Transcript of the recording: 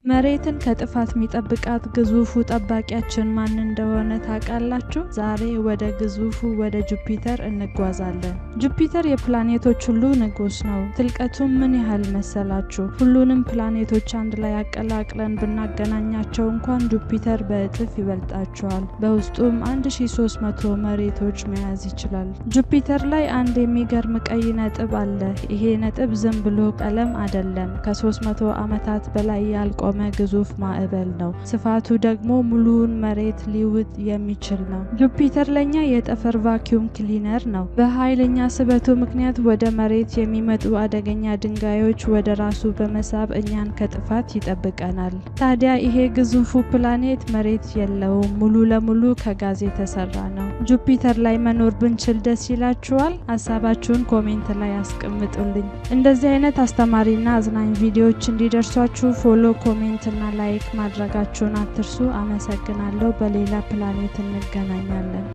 መሬትን ከጥፋት የሚጠብቃት ግዙፉ ጠባቂያችን ማን እንደሆነ ታውቃላችሁ? ዛሬ ወደ ግዙፉ ወደ ጁፒተር እንጓዛለን። ጁፒተር የፕላኔቶች ሁሉ ንጉስ ነው። ትልቀቱም ምን ያህል መሰላችሁ? ሁሉንም ፕላኔቶች አንድ ላይ አቀላቅለን ብናገናኛቸው እንኳን ጁፒተር በእጥፍ ይበልጣቸዋል። በውስጡም 1300 መሬቶች መያዝ ይችላል። ጁፒተር ላይ አንድ የሚገርም ቀይ ነጥብ አለ። ይሄ ነጥብ ዝም ብሎ ቀለም አይደለም። ከ300 ዓመታት በላይ ያልቆመ ግዙፍ ማዕበል ነው። ስፋቱ ደግሞ ሙሉውን መሬት ሊውጥ የሚችል ነው። ጁፒተር ለኛ የጠፈር vacuum cleaner ነው። በኃይለኛ ስበቱ ምክንያት ወደ መሬት የሚመጡ አደገኛ ድንጋዮች ወደ ራሱ በመሳብ እኛን ከጥፋት ይጠብቀናል። ታዲያ ይሄ ግዙፉ ፕላኔት መሬት የለውም፣ ሙሉ ለሙሉ ከጋዝ የተሰራ ነው። ጁፒተር ላይ መኖር ብንችል ደስ ይላችኋል? ሀሳባችሁን comment ላይ አስቀምጡልኝ። እንደዚህ አይነት አስተማሪና አዝናኝ ቪዲዮዎች እንዲደርሷችሁ follow፣ comment እና like ማድረጋችሁን አትርሱ። አመሰግናለሁ። በሌላ ፕላኔት እንገናኛለን።